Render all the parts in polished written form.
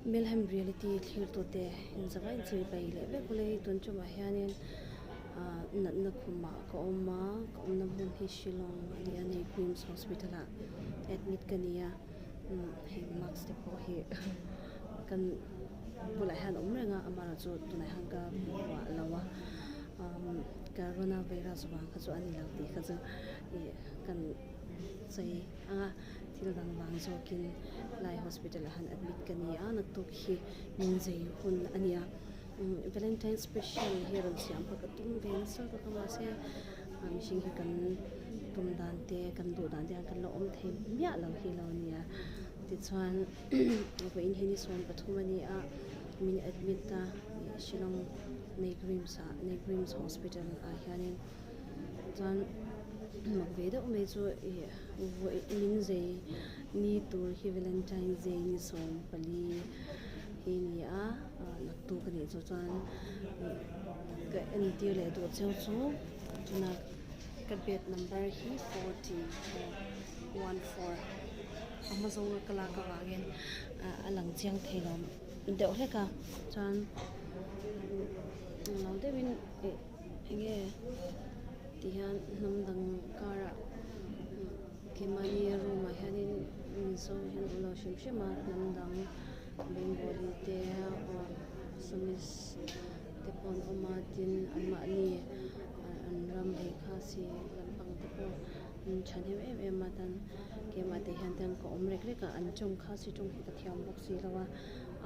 Melhem reality thlir tute inzawai inchei pai leh vek ule hei tun tumah hianin ah natna khumah ka awm a ka awmna hmun hi Shillong a ni a ni Queens hospital ah admit ka ni a umm hei mask te pawh hi kan bulah hian a awm reng a amaherawhchu tunah hian ka vuah lo a umm corona virus vang kha chu a ni lo tih kha chu ih kan sawi ang a. Thil dang vang zawkin lai hospital ah han admit ka ni a naktuk hi min zei hun a nia umm valentine special hi rawn siam kha ka tum ve nasa bawk a mahse mihring hi kan tum dan te kan duh dan te hian kan la awm thei miah lo hi lo a nia tichuan vawiin hi ni 13 a ni a min admit a Shillong Neighgrims ah Neighgrims hospital ah hianin. Chuan mak ve deuh mai chu ih vawi min zei ni tur hi valentine day ni 14 hi a ni a ah naktuk a nih chu chuan ih ka entir leh duh cheu chu tuna ka bed number hi 44 a hma zawnga ka lak avangin ah a lang chiang thei lo deuh hlek a chuan englo deuhin ih. Enge ti hian hnam dang karah keimahni room ah hianin mizo hi an awm lo hrim hrim a hnam dang bengali te or assamese te pawh an awm a tin anmahni an ram leh khasi lampang te pawh an thahnem em em a tan keimah te hian te ka awm rek rek a an tawng khasi tawng hi ka thiam bawk si lo a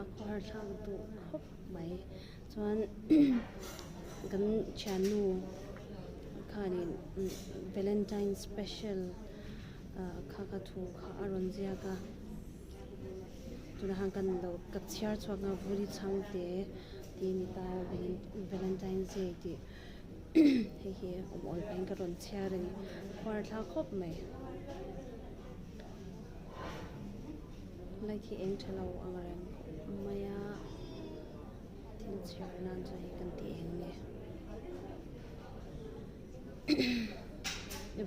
a khawhar thlak duh khawp mai. Chuan kan thiannu khanin valentine special ah kha ka thu kha a rawn ziak a tunah khan kan lo ka chhiar chhuak a vuli chhang te tih a ni ta valentine day tih hei hi awm awl pahin ka rawn chhiar a ni khuar thlak khawp mai light hi eng tha lo ang reng khawp mai a. Thil chhiar nan chuan hei kan tih eng nge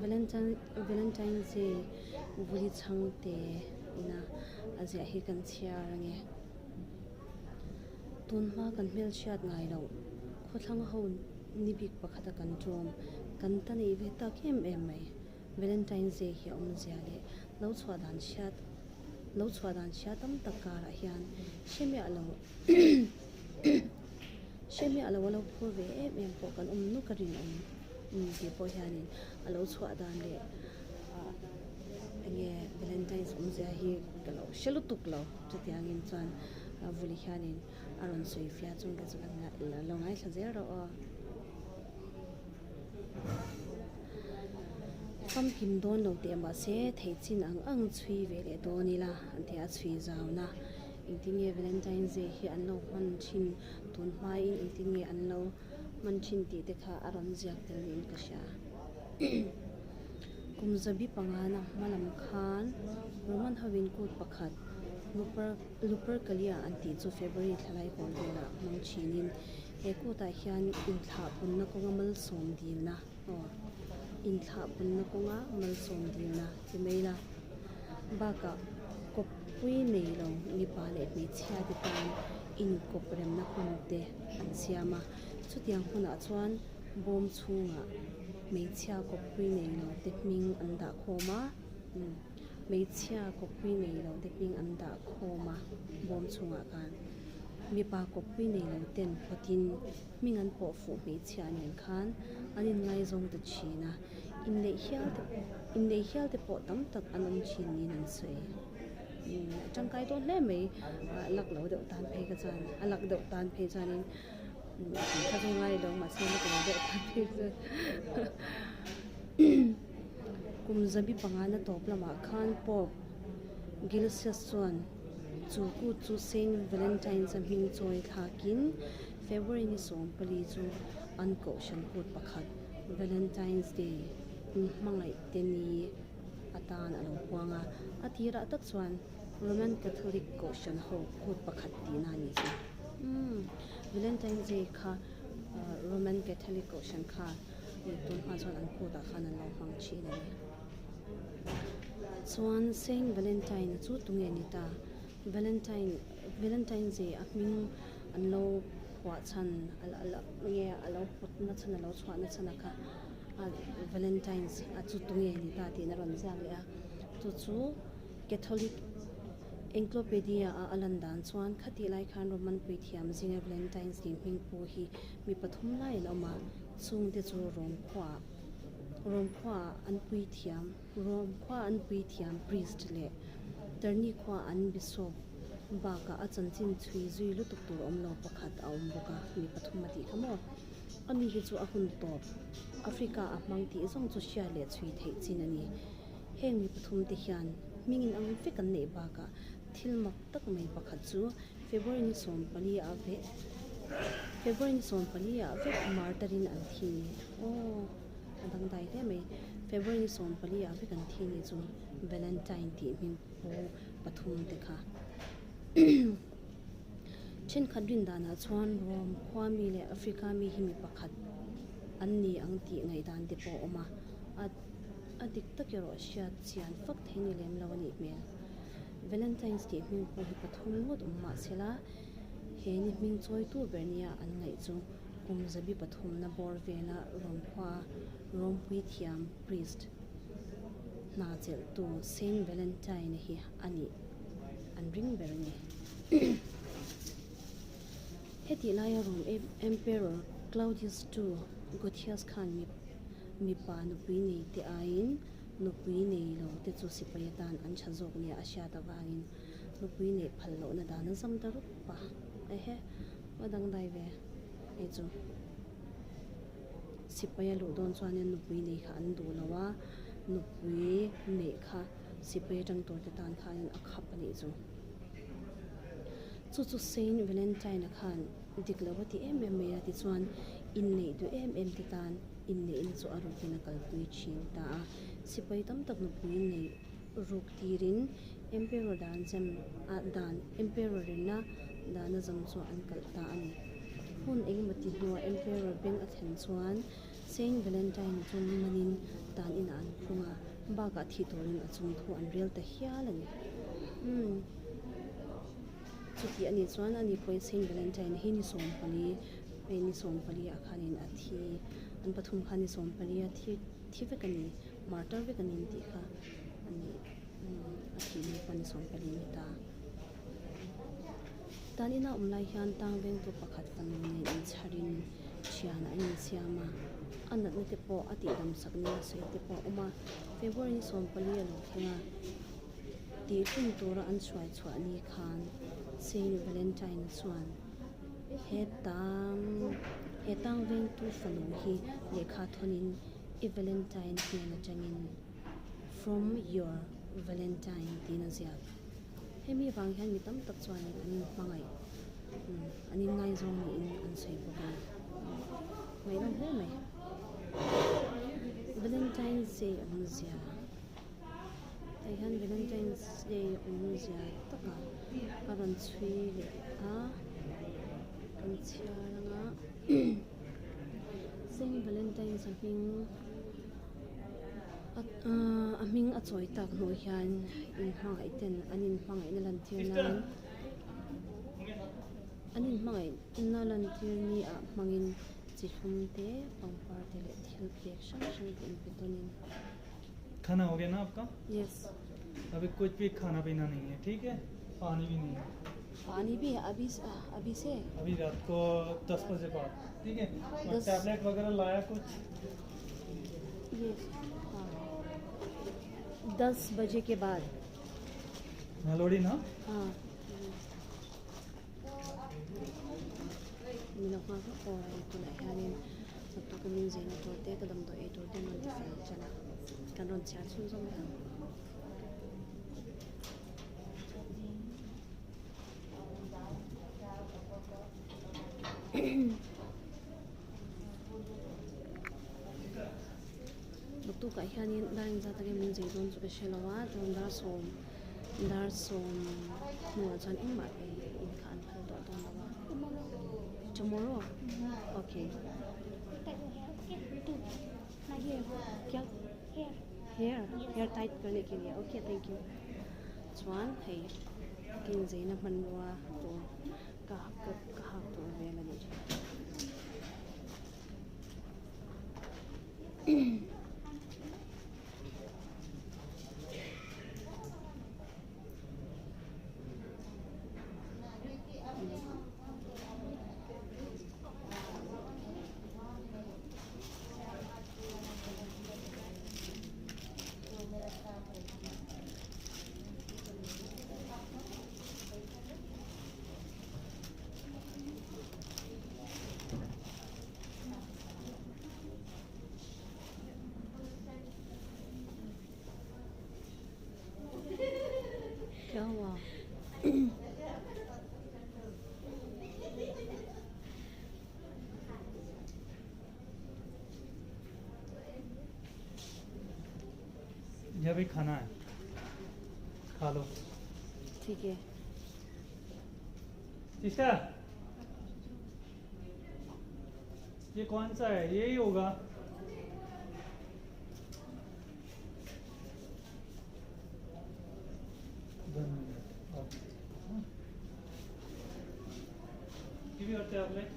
Valentine Valentine's Day vuli chhang te ina a ziah hi kan chhiar ange tun hma kan hmelchhiat ngai loh khawthlang ho ni bik pakhat a kan ṭawm kan ta neih ve tak em em mai. Valentine's Day hi a awmzia leh lo chhuah dan hriat lo chhuah dan hria tam tak karah hian hre miah lo hre miah lo a lo phur ve em em pawh kan awm nuk a rinawm um tih pawh hianin a lo chhuah dan leh ah enge Valentine's awmzia hi ka lo hre lutuk lo chutiangin chuan a vuli hianin a rawn sawi fiah chung te chu kan lo ngaithla zel rawh aw. Famkim dawn lo teh mahse theih chin ang ang chhui ve leh dawn ila an ti a chhui zauna engtin nge Valentine's Day hi an lo hman thin tun hmain engtin nge an lo hman thin tih te kha a rawn ziak tel niin ka hria kum zabi pangana hma lam khan Roman hoin kut pakhat Luper Lupercalia an tih chu February thlalai pawl velah hmang thinin He kutah hian inthlah punna kawnga malsawm dilna aw inthlah punna kawnga malsawm dilna ti mai la bakah kawppui nei lo mipa leh hmeichhia te tan inkawp remna hun te an siam a chutiang hunah chuan bawm chhungah hmeichhia kawppui nei lo te hming an dah khawm a hmeichhia kawppui nei lo te hming an dah khawm a bawm chhungah khan. Mipa kawppui nei lo ten phawtin hming an pawh fuh hmeichhia nen khan an inngaizawng ta thin a, inneih hial te inneih hial te pawh tam tak an awm thin niin an sawi. Umm a tangkai dawn hle mai, ah lak lo deuh tan phei kha chuan a lak deuh tan phei chuanin kha chu ngai lo mahse lak lo deuh tan phei chuan kum zabi pangana tawp lamah khan Pope Gelasius chuan. Chu kut chu Saint Valentine's a hming chawi thlakin February ni 14 chu an kohhran kut pakhat Valentine's Day inhmangaih te ni atan a lo puang a. A tirah tak chuan Roman Catholic kohhran ho kut pakhat tihna a ni chu. Umm Valentine's Day kha Roman Catholic kohhran kha tunhma chuan an kutah khan an lo hmang thin a ni. Chuan Saint Valentine-a chu tunge ni ta? Valentine Valentine's Day a hming an lo phuah chhan nge a lo put na chhan a lo chhuah na chhan a kha Valentine's a chu tunge ni ta tiin a rawn ziak leh a chu chu Catholic Encyclopedia a a lan dan chuan khatih lai khan Roman puithiam zinga Valentine's Day hming pu hi mi pathum lai an awm a chungte chu Rome khuaah Rome khuaah an puithiam Rome khua an puithiam priest leh Terni khua an bishop bakah a chanchin chhui zui lutuk tur awm lo pakhat a awm bawk a, mi pathum a tih kha maw? Ani hi chu a hun tawp Africa a hmang tih zawng chu hria leh chhui theih chin a ni. Heng mi pathum te hian hmingin ang vek an neih bakah thil mak tak mai pakhat chu February ni 14 ah vek February ni 14 ah vek martarin an thi ni. Aw a dangdai hle mai. February ni 14 ah vek an thi ni chu Valentine tih hming pu pathum te kha. Thenkhat rin danah chuan Rome khua mi leh Africa mi hi mi pakhat an ni ang tih ngaihdan te pawh a awm a. A dik tak erawh hriat chian fak thei ni lem lo a nih hmel. Valentine's tih hming pawh hi pathum ngawt awm mah se la, he ni hming chawitu ber nia an ngaih chu kum zabi pathumna bawr vela Rome khua Rawmpui thiam priest hna chelhtu Saint Valentine hi a nih an ring ber a ni. Hetih laia Rome Emperor Claudius ii Gothius khan mi Mipa nupui nei te aiin nupui nei lo te chu sipai atan an tha zawk nia a hriat avangin nupui neih phal lohna dan a zam ta rup a. Ehe, a dangdai ve hei chu. Sipai a luh dawn chuanin nupui nei kha an duh lo a, nupui neih kha sipai atang tur te tan khanin a khap a nih chu. Chu chu Saint Valentine-a khan dik lo a ti em em mai a, tichuan inneih duh em em te tan inneihna chu a rukin a kalpui thin ta a. Sipai tam tak nupui neih ruk tirin Emperor dan zem ah dan Emperor rinna dana zawng chu an kalh ta a ni. Hun engemaw ti hnuah Emperor beng a thlen chuan Saint Valentine chu manin tan inah an phung a, bakah thih turin a chung thu an rel ta hial a ni. Umm. Chuti a nih chuan ani pawhin Saint Valentine hi ni 14 hei ni 14 ah khanin a thi an pathum khan ni 14 a thi thi vek a ni martyr vek a ni an tih kha a ni a thih ni pawh ni 14 a ni ta. Tan ina awm lai hian tang vengtu pakhat fanu nen inchharin thian an insiam a, a natna te pawh a tihdam sak nia sawi te pawh a awm a, February ni 14 a lo thleng a. Tih hlum tura an chhuai chhuah ni khan Saint Valentine chuan he tang he tang vengtu fanu hi lehkha thawnin i Valentine hnen atangin From your Valentine tiin a ziak. Hemi vang hian mi tam tak chuanin an inhmangaih an inngaizawng niin an sawi bawk a ni. Ngaihnawm hle mai. Valentine's Day awmzia. Hei hian Valentine's Day awmzia taka a rawn chhui leh a kan chhiar anga Saint Valentine's a hming a hming a chawi tak hnuh hian inhmangaih ten an inhmangaihna lan tir nan an inhmangaihna lan tir ni ah hmangin chi hlum te pangpar te leh thil pek hrang hrang te inpe tawnin. खाना हो गया ना आपका yes अभी कुछ भी खाना पीना नहीं है ठीक है पानी भी नहीं है पानी भी अभी अभी से अभी रात को 10 बजे बाद ठीक है और टैबलेट वगैरह लाया कुछ यस हाँ 10 बजे के बाद मेलोडी ना हाँ Mino nghak vak aw hei tunah hianin naktuk a min zeina tur te ka damdawi ei tur te an rawn ti fel ṭan a kan rawn chhiar chhunzawm leh ang. Naktukah hianin dar engzat enge min zei dawn chu ka hre lo a chuan dar 10 dar 10 hnuah chuan engmah ei in kha an phal tawh dawn lo a tomorrow okay kya hair hair tight karne ke liye okay thank you chuan hei. Ka inzeina hmanrua tur ka ka hak tur vel a nih chu. क्या हुआ? ये अभी खाना है, खा लो। ठीक है। सिस्टर ये कौन सा है? यही होगा। 1 minute. Give your tablet.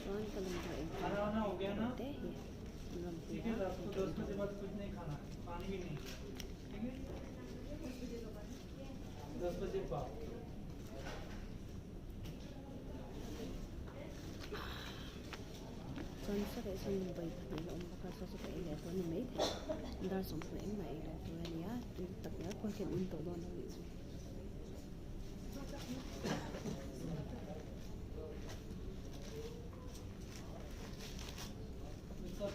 Chuan ka lam tawh खाना engkim वाना हो गया ना? te hi an rawn pui ठीक है, a रात को ka दस ei बजे dawn. बाद कुछ नहीं खाना, पानी भी नहीं, ठीक है? 10 बजे बाद। Chuan sawtah chuan vawi pahnih a awm bawk a, saw chu ka ei leh dawn a ni maithei dar 20 engmah ei lo tur a ni a, tui tak ngial pawh hian in tawh dawn lo nih chu. सब।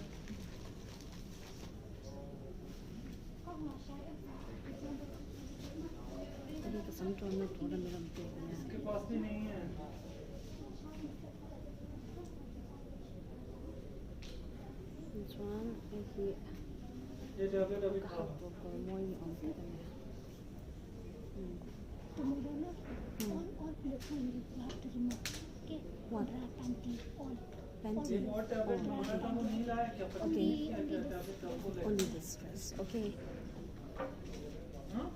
Hei ka sam tawnna tur a mi rawn pek a nia. इसके पास भी नहीं है। Chuan hei hi ये टैबलेट अभी ka खा hak लो। tur kawr mawi ni awm tak a ni a. Tomorrow, no? Hmm. All all you have to remove. Okay? What? Bra, panty, all. Panty. एक और टैबलेट मांगा था, वो नहीं लाया क्या? पता Okay. नहीं क्या क्या टैबलेट आपको ले। Only this dress, okay? हाँ,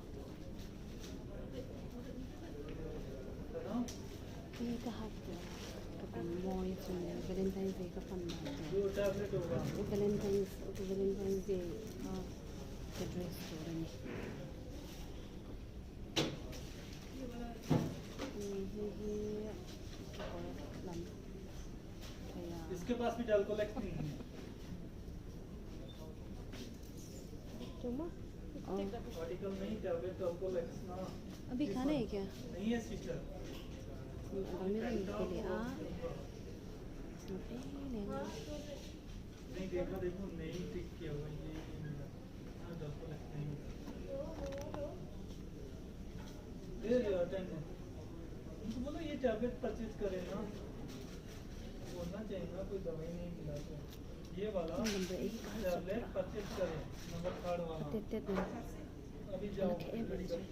बताओ। Hei ka hak tur ka kawr mawi chu Valentine's Day ka hman dan tur. दो टैबलेट होगा। Valentine's Day a ka dress tur a ni. Hei hi kekawr lam hei a. इसके पास भी डालकोलेक्स नहीं है। Oh. Article नहीं, टैबलेट डालकोलेक्स ना। अभी खाना है क्या? नहीं है सिस्टर। नहीं नहीं देखा, देखो, नहीं टिक किया हुआ, ये नहीं मिला। हाँ, डालकोलेक्स नहीं मिला। दे रहे हो अटेंडेंस उनको, बोलो ये टैबलेट परचेज करें ना, बोलना चाहिए ना, कोई दवाई नहीं मिला तो ये वाला टैबलेट परचेज करें, नंबर थर्ड वाला। अभी जाओ medical.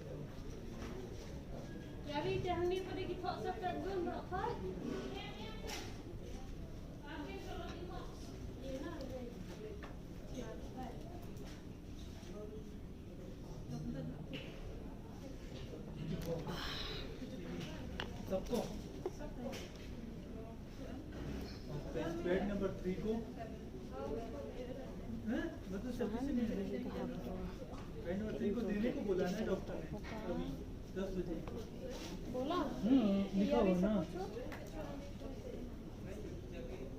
Jadi jangan ni pada kita sekarang berapa? सबको, बेड नंबर 3 को हैं, मतलब सफिशिएंट है। बेड नंबर 3 को देने को बोला ना डॉक्टर ने, अभी 10 बजे। बोला। लिखा हुआ ना।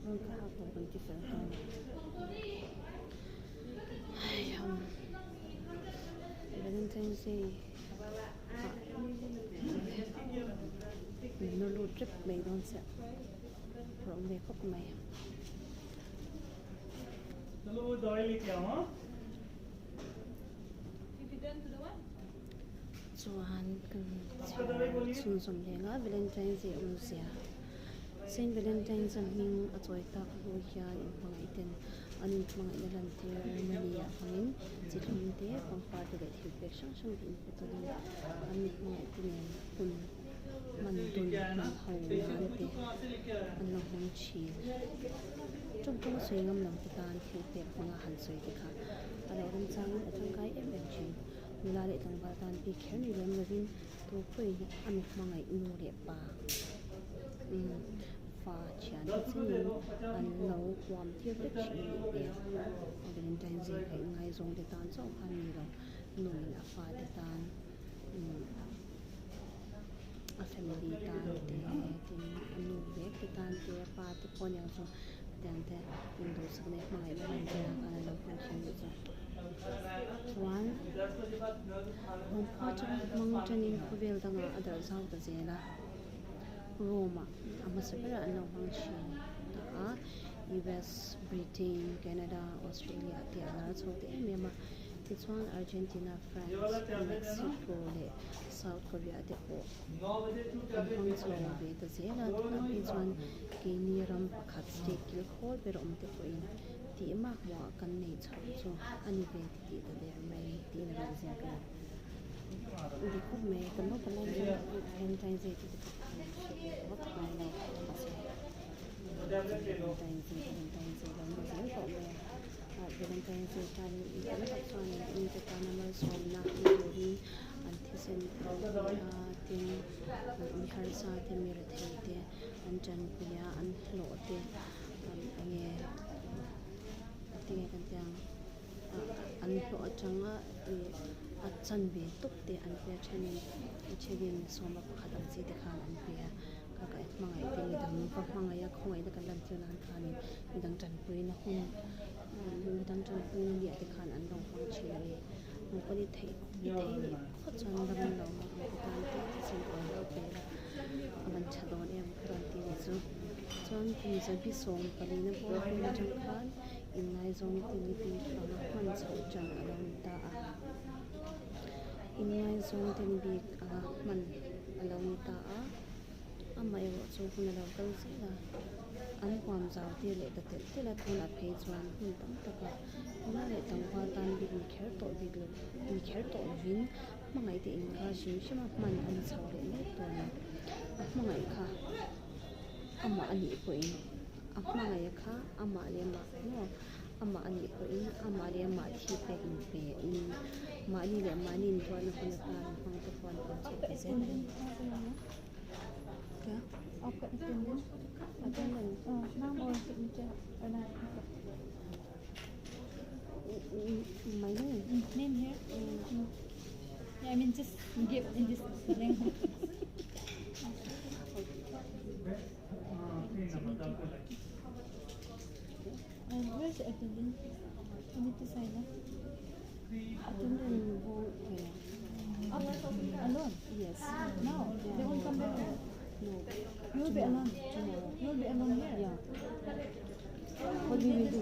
Ka hak tur kan ti fel dawn. Ai Valentine's Day min nawr lut rep mai dawn chiah rawh ve khawp mai. चलो, वो दवाई लेके आओ, हाँ। Chuan kan chhunzawm leh nga Valentine's Day awmzia Saint Valentine's a hming a chawi tak hnu hian inhmangaih ten an inhmangaih na lantir mani ah hmangin chi thlum te pangpar te leh thil pek hrang hrang te inpe tawnin an inhmangaih te nen hun hman dun hman ho nan te an lo hmang thin. Tawngtawng sawi ngam lo te tan thil pek hmanga han sawi te kha a lo remchangin a tangkai em em thin. Nula leh tlangval tan bik kher ni lem lovin tu pawhin a mi hmangaih nu leh pa fa thian te chenin an lo huam tir vek thin a nih hmel. Valentine's Day kha inngaizawng te tan chauh khan ni lo nuin a fate tan a family tan te tin a nu vek te tan te a pa te pawh aniang chu tiang te induhsakna leh hmangaihna lan tir ang khan a lo hman thin anih chu chuan lawmkhua atanga hmang tanin khawvel dangah a darh zau ta zel a Rome ah a hmasa berah an lo hmang thin ta a U_S Britain Canada Australia te a lar chho ta em em a tichuan Argentina France Mexico leh South Korea te pawh an hmang chho ve ta zel a tunah phei chuan keini ram pakhat state kil khawl ber awm te pawhin tih mak hmuhah kan nei chho chu a ni ve ti tih ta der mai tiin a rawn ziak a ni dik khawp mai kan naupang lai hian Valentine's Day tih te pawh kan hre ve vak ngai lo mahse Valentine's Day Valentine's Day lo ni zel tawh mai a Valentine's Day khan mi tam tak chuan mite tana malsawmna ni turin an thisen an pe a tin mi harsa te mi rethei te an tanpui a an hlawh te enge tinge kan tih ang an hlawh atanga ih a chanve tawp te an pe a thenin a thenin sawma pakhat ang chi te khan an pe a ka ka hmangaih te midang va hmangaih a khawngaihna kan lan tir nan khanin midang tanpuina hun midang tanpuina ni ah te khan an lo hmang thin a ni hmuh pawh ni theih ni thei nih phawt chuan dam lo ang te tan te thisen awl lo pe ila a van tha dawn em ka rawn ti ni chu chuan kum zabi sawm palina bawr vel atang khan inngaizawng te ni bik anga hman chhoh tan a lo ni ta a inngaizawng te ni bik anga hman a lo ni ta a amaherawh chu hun a lo kal zel a an huam zau tir leh ta telh telh a tunah phei chuan hun tam tak a nula leh tlangval tan bik ni kher tawh bik lo ni kher tawh lovin hmangaih te inkar hrim hrim a hman a ni chho leh mek tawh a ni a hmangaih kha amah a nih pawhin a hmangaih kha amah leh amah maw amah a nih pawhin amah leh amah thi pek in pe in mahni leh mahni intuarna hun atan hmang te pawh an awm chho ta zel a ni. Kya? Attendance. My name. Name here? Yeah, I mean just give in this language. And where's the attendance? I need to sign up. Attendance won't where? Up alone? Yes. No, they won't come back. No. You'll be alone. Tomorrow. You'll be alone here. Yeah. What we will do?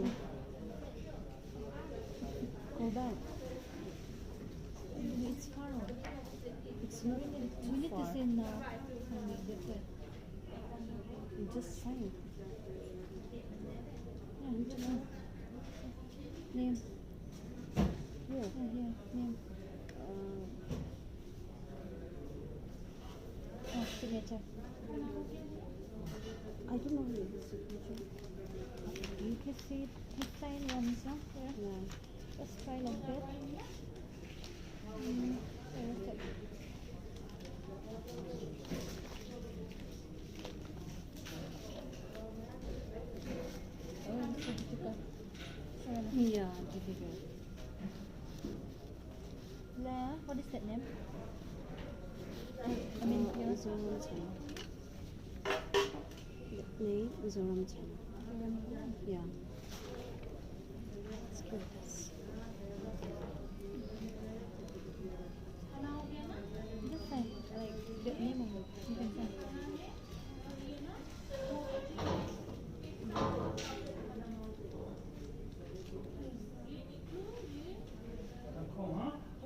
Go back. It's far away. It's not We too need to far. send now. And we get there. You just sign. Yeah, we just sign. Name. Here. Yeah, here. Name. Oh, signature. I don't know his signature. You can see he sign once, huh? Here. Yeah. Just try like that. Where is it? Oh, it's so difficult. Sorry. Yeah, difficult. La, what is that name? I mean, here. Zoram Chana. Name Zoram Chana. Yeah. Let's go this. Just sign, like the name of it. You can sign.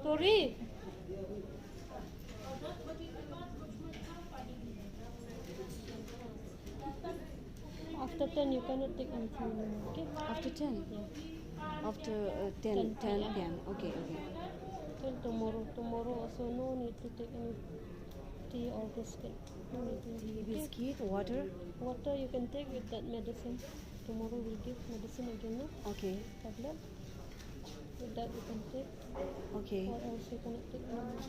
Tori. After 10 you cannot take anything anymore, okay? After 10? Yeah. After 10, 10 10 p.m. Okay, okay. Till tomorrow. Tomorrow also no need to take any tea or biscuit. No need to. Tea, Okay? biscuit, water. Water you can take with that medicine. Tomorrow we'll give medicine again, no? Okay. Tablet. With that you can take. Okay. Or else you cannot take anymore.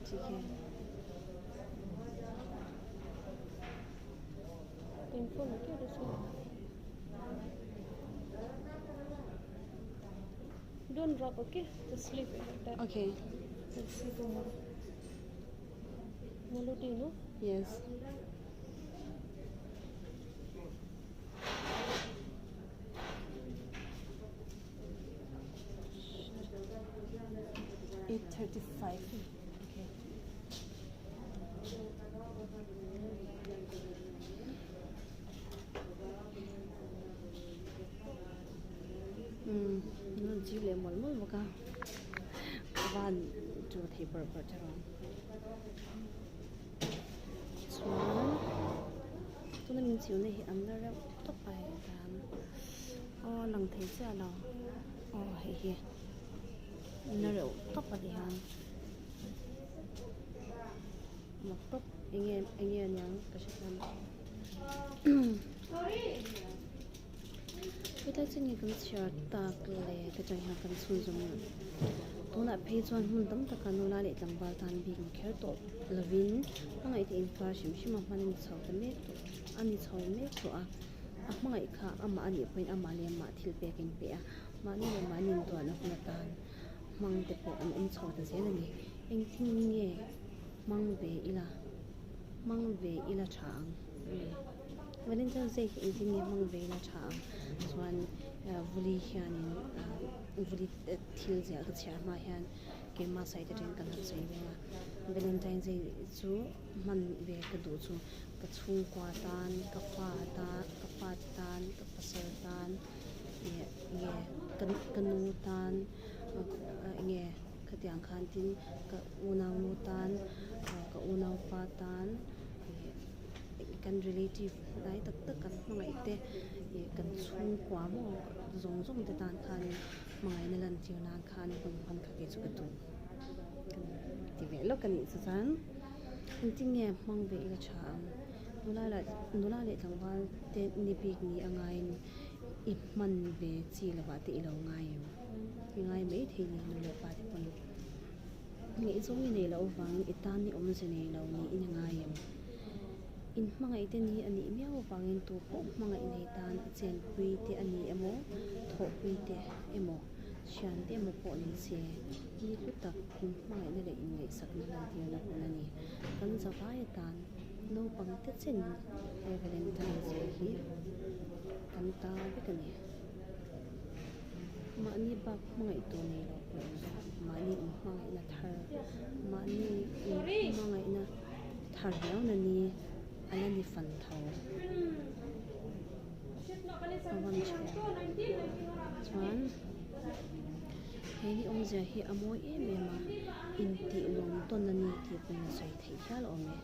ठीक है. Painful, okay? This one. Don't rub, okay? Just leave it like that. Okay. We'll see tomorrow. Melody, no? Yes. 8:35. Okay. Um nun chiu leh mawlh mawlh bawk a van chu thei bawrh bawrh te rawng chuan tuna min chiu na hi an la reuh tawp a hei tan aw lang thei chiah lo aw hei hi na reuh tawp a ti hian mak tawp enge enge aniang ka hre thiam hetlai chu nge kan chhiar tak le te tang hian kan chhun zawm tunah phei chuan hmun tam taka nula leh tlangval tan bik ni kher tawh lovin hmangaih te inkar hrim hrim a hman a ni chho ta mek tawh a ni chho mek tawh a a hmangaih kha amah a nih pawhin amah leh amah thil pek a inpe a. Mahni leh mahni intuahna hun atan hmang te pawh an awm chho ta zel a ni. Engtin nge hmang ve ila, hmang ve ila tha ang? Valentine's Day hi engtin nge hmang ve ila tha ang? Chuan vuli hianin vuli thil ziah ka chhiar hma hian keimah side atangin kan han sawi veng a. Valentine's Day chu hman ve ka duh chu ka chhungkua tan, ka fa tan, ka fate tan, ka pasal tan. Nge nge ka ka nu tan nge khatiang khan tin ka unau nu tan ka unau pa tan kan relative hnai tak tak kan hmangaih te ih kan chhungkua maw zawng zawng te tan khanin hmangaihna lan tir nan khan hun hman kha kei chu ka duh kan ti ve lawk a nih chu chuan engtin nge hmang ve ila tha ang nula lah nula leh tlangval te ni bik ni a ngaiin. I hman ve chi lovah te i lo ngai em? I ngai mai thei ni nu leh pa te pawn ngaihzawng i nei loh avangin i tan i awmze nei lo niin i ngai em? In hmangaih te ni a nih miau avangin tu pawh hmangaih nei tan i chenpui te a ni emaw, thawhpui te emaw, thian te emaw pawh ni se, ni hlu tak in hmangaihna leh inngaihsakna lantirna hun a ni. Kan zavai atan naupang te chen he Valentine's Day hi kan ta vek a ni. Mahni bak hmangaih tur nei lo pawh awm lo, mahni inhmangaihna thar, mahni inhmangaihna thar riauna ni a la ni fan tho. A van tha chuan he ni awmzia hi a mawi em em a, intih lawm tawn a ni tih pawhin a sawi theih hial awm e.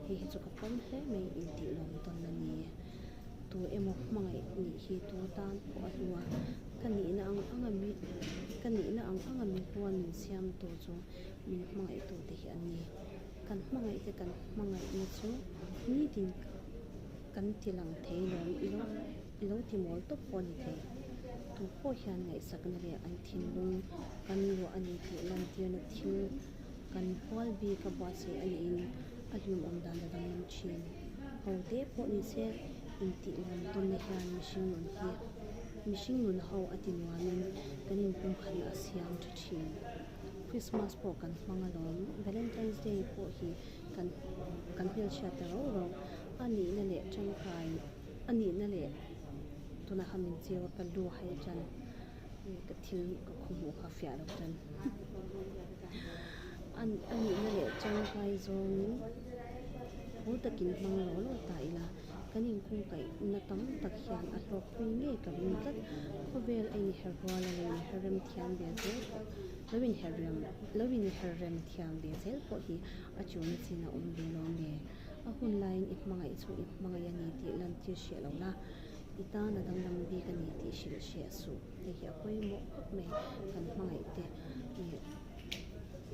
Hei hi chu ka pawm hle mai intih lawm tawn a ni. Tu emaw hmangaih nih hi tu tan pawh a hlu a, ka nihna ang anga mi ka nihna ang anga mi hluan min siam tu chu min hmangaih tu te hi an ni. Kan hmangaih te kan hmangaihna chu nitin kan ti lang thei lawm ilo ilo ti mawl tawp pawh a ni thei. Tu pawh hian ngaihsakna leh an thinlung kan luah a ni tih lantirna thil Kan hual bik a buatsaih a niin a hlimawm dan a danglam thin. Ho te pawh ni se intih lawm tawnna hian mihring nun hi mihring nun ho a ti nuamin kan inpumkhatna a siam tha thin. Christmas pawh kan hmang alawm, Valentine's Day pawh hi kan kan hmelchhiat ta rau rau. A nihna leh tangkai a nihna leh tunah khan min chiu a ka lu hai tan. Ka thil ka khawhmuh kha fiah lo tan a nihna leh tangkai zawngin phur takin hmang lo lo ta ila kan inkungkaihna tam tak hian a hlawkpui ngei ka ring tlat. Khawvel a inher rual a lo inher rem thiam ve zel pawh lo inher rem lo inher rem thiam ve zel pawh hi a chuna chin a awm ve lo nge a hun laiin i hmangaih chu i hmangaih a ni tih lantir hreh lo la. I tan a danglam bik a ni tih hrilh hriat suh. Hei hi a pawimawh khawp mai. Kan hmangaih te ih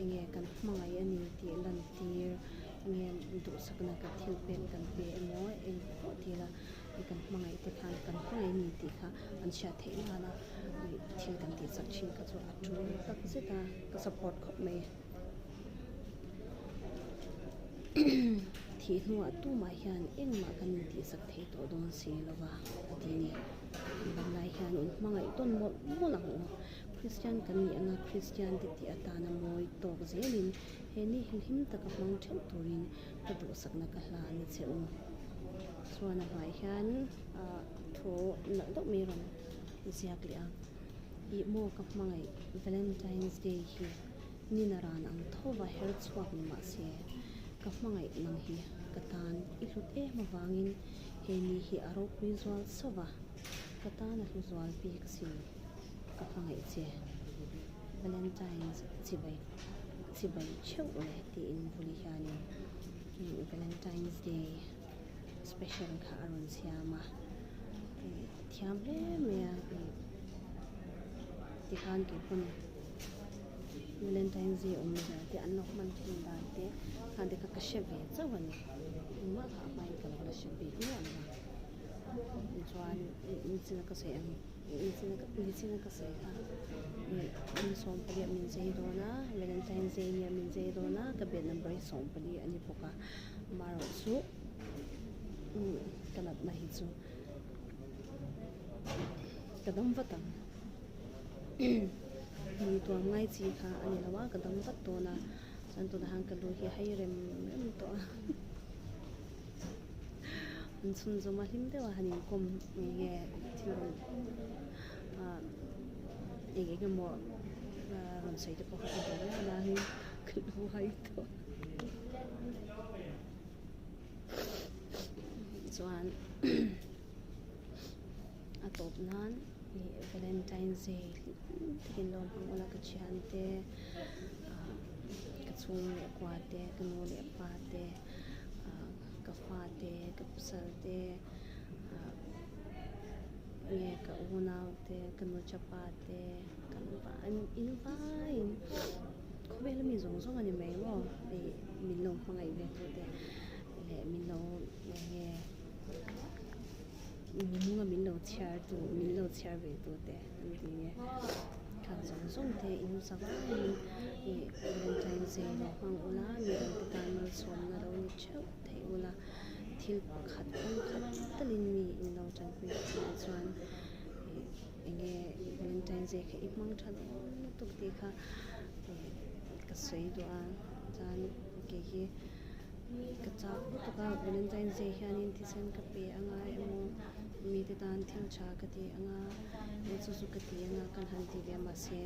enge kan hmangaih a ni tih lantir enge duhsakna ka thil pek kan pe emaw eng pawh ti ila. I kan hmangaih te khan kan hmangaih ni tih kha an hriat theih nana ih thil kan tih chak thin kha chu a tul tak zet a ka support khawp mai. Thih hnuah tumah hian engmah kan intihsak thei tawh dawn si lo va a ti ni. Banglai hian in hmangaih tawn mawlh mawlh ang u. Kristian kan nih anga Kristian te tih atana mawi tawk zelin he ni hi hlim taka hmang theuh turin ka duhsakna ka hla a ni che u. Chuan a hmai hian ah thu nalh deuh mai rawn ziak leh a. Ih maw ka hmangaih Valentine's Day hi. Nina ran ang thova her chhuak ni mah se, ka hmangaih nang hi ka tan i hlut em avangin he ni hi a ropui zual sauh va, ka tan a hlu zual bik sin, ka hmangaih che. Valentine's chibai chibai theuh le tiin vuli hianin Valentine's Day special kha a rawn siam a, thiam hle mai a tikhan keipawn. Valentine's Day awmzia te an lo hman thin dan te khan te kha ka hre ve chauh a ni engmah kha a hmain ka lo la hre bik miah lo a tichuan nichina ka sawi ang nichina nichina ka sawi kha ih sawmpali ah min chei dawn a Valentine's Day nia min chei dawn a ka bed number hi sawmpali a ni bawk a amaherawhchu ka natna hi chu ka dam vat ang. Mi tuam ngai chi kha a ni lo a ka dam vat dawn a chuan tunah hian ka lu hi a hei rem rem tawh a an chhunzawm a hlim deuh a han inkawm eng nge thil rawn ah eng eng emaw rawn sawi te pawh kha ka duh viau nain ka lu hai tawh chuan a tawp nan ih Valentine's Day hlim takin lo hmang ula ka thian te ah ka chhung leh kua te ka nu leh pa te ah ka fa te ka pasal te ah nge ka unau te ka nu chapa te kan vai in vaiin khawvel ami zawng zawng a ni mai maw ih min lo hmangaih ve tu te leh min lo eng nge. Minunga min lo chhiar tu min lo chhiar ve tu te an ti nge thlan zawng zawng te in zavaiin ih Valentine's Day lo hmang ula midang te tan malsawmna lo ni theuh theih ula thil pakhat kawng khat talin mi in lo tanpui theih ah chuan ih enge Valentine's Day kha i hmang tha dawn lutuk tih kha ih ka sawi duh a chuan kei hi. Ka chak lutuk a, Valentine's Day hianin thisen ka pe anga emaw mite tan thil tha ka ti anga eng chu chu ka ti anga kan han ti ve mahse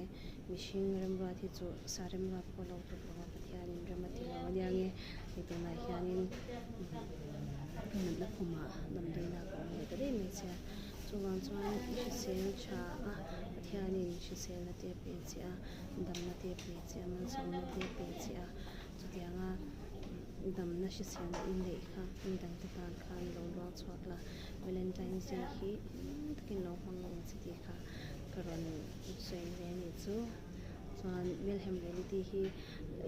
mihring remruat hi chu sa remruat pawh lo tuk lo a Pathianin rem a ti lo ania nge hei tunah hianin natna khumah damdawiina ka awm leh ta daih mai che a chuvang chuan i hrisel tha a Pathianin hriselna te a pe che a damna te a pe che a malsawmna te a pe che a. Chutianga damna hriselna in neih kha midangte tan khan lo luang chhuak la, Valentine's Day hi hlim takin lo hmang ang che tih kha ka rawn sawi ve a nih chu. Chuan Milhem Reality hi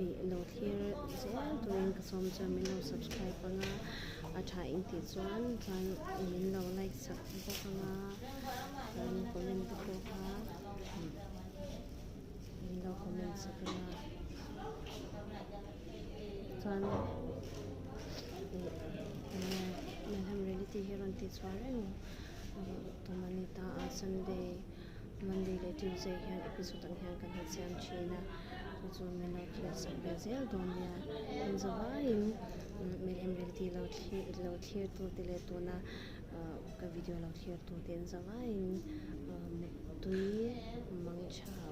ih lo thlir zel turin ka sawm chuan min lo subscribe ang a, a tha in tih chuan chuan min lo like chak bawk ang a, chuan comment te pawh kha. Min lo comment sak ang a chuan ih enge Melhem reality hi a rawn tih chhuah reng tum a ni ta a Sunday Monday leh Tuesday hian episode ang hian kan han siam thin a chu chu min lo thlir sak ve zel dawn nia in zavaiin Melhem reality lo thlir lo thlir tu te leh tuna ka video lo thlir tu te in zavaiin mutui mang tha.